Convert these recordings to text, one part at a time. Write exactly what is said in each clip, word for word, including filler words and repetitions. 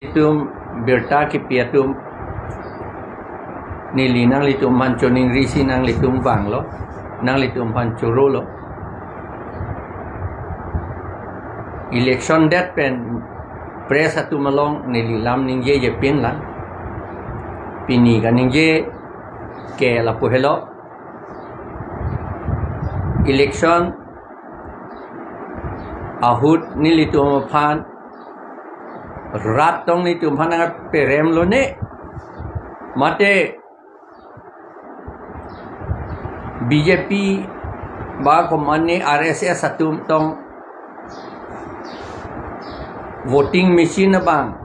Itum birta kipi atum neli nanglitum aphan choningrisi nanglitum vanglo, nanglitum aphan chorolo. Election det pen press atum along neli lam ningjeje pinlang. Pini kaningje ke lapu helo. Election ahut nelitum aphan rat tong nelitum aphan nangperemlone, mate B J P ba komatne R S S atum tong voting machine abang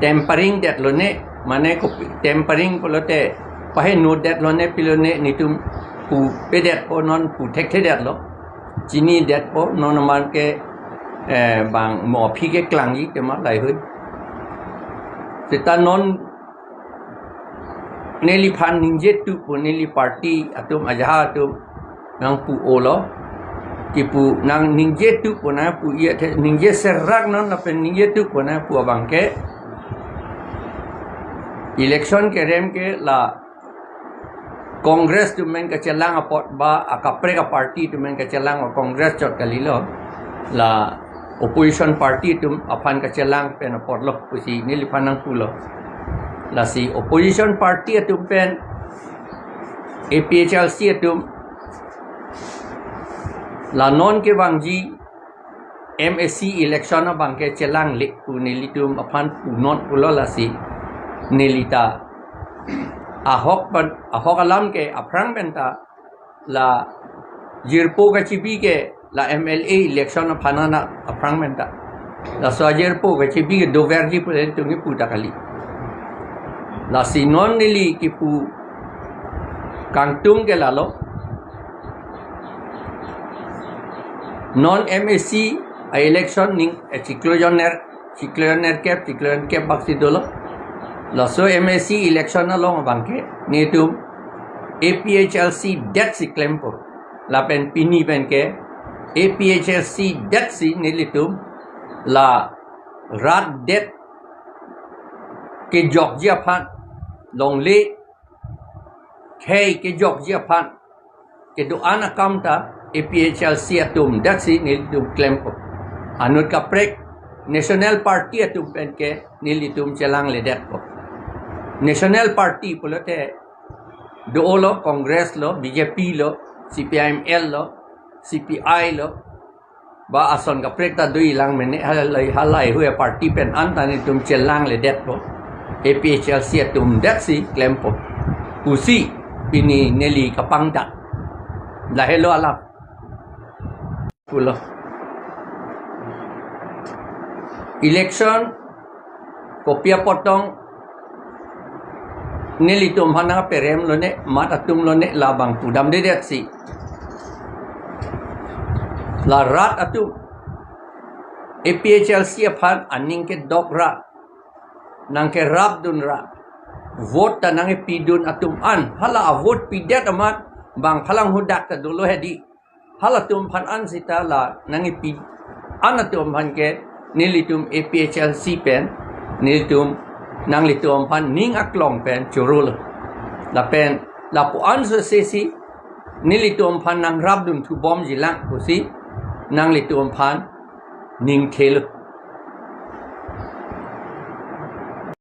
tampering detlone, mane kopi tampering pulote paheno detlone pilone, netum pu pedetpo, non pu thekthedetlo. Chinidetpo, non aman ke, eh, bang mo aphi keklangji tema lahai hui. Seta non neliphan ningjetu pu neli party atum ajaha atum nangpu-olo. Kipu nang ningjetu pu nangpu-i athe, ningje serak non lapen ningjetu pu nangpu abang ke, election kerem ke la Congress atum pen kachelang apot ba akaprek aparty atum pen kachelang, Congress chot kalilo, la opposition party atum aphan kachelang pen apotlo pusi neliphan nangpulo. Lasi opposition party atum pen A P H L C atum la non kevangji M A C election abang ke chelangle pu nelitum aphan punon pulo, lasi nelita ahok pen, ahok alam ke aphrang penta la jirpo kachibi ke la M L A election aphan ana aphrang penta. Laso ajirpo kachibi ke doverji pu nelitum kipu ta kali. Lasi non neli kipu kangtung ke lalo. Non M A C a-election ning, eh, chiklo jon ner, chiklo jon nerkep, chiklo jon kep bak si dolo. Laso M A C election along abang ke netum A P H L C det si klempo. Lapen pini pen ke A P H L C det si nelitum la rat det kejokji aphan, longle khei kejokji aphan kedo-an akam ta A P H L C atum det si nelitum klempo. Anut kaprek national party atum pen ke nelitum chelangledetpo. National party pulote dolo, Congress lo, B J P lo, C P I M L lo, C P I lo, ba ason kaprek ta dolang mene, halai, halai hui aparty pen an ta netum chelangledetpo. A P H L C atum det si klempo pusi pini neli kapangdak. Lahelo alam pulo. Election kopi apot tong nelitum aphan nangperemlone, mat atumlone, labang pudamdedet si la rat atum A P H L C aphan aning kedok ra, nangkerapdun ra, vote ta nangkepidun atum an, hala avote pidet amat bang phalang hadak ta dolo hedi. Halatum aphan an sita la nangkepi an atum aphan ke nelitum A P H L C pen nelitum nanglitum aphan ning aklong pen chorolo. Lapen lapu-an so sesi nelitum aphan nangrapdun thubomjilang pusi nanglitum aphan ningthelo.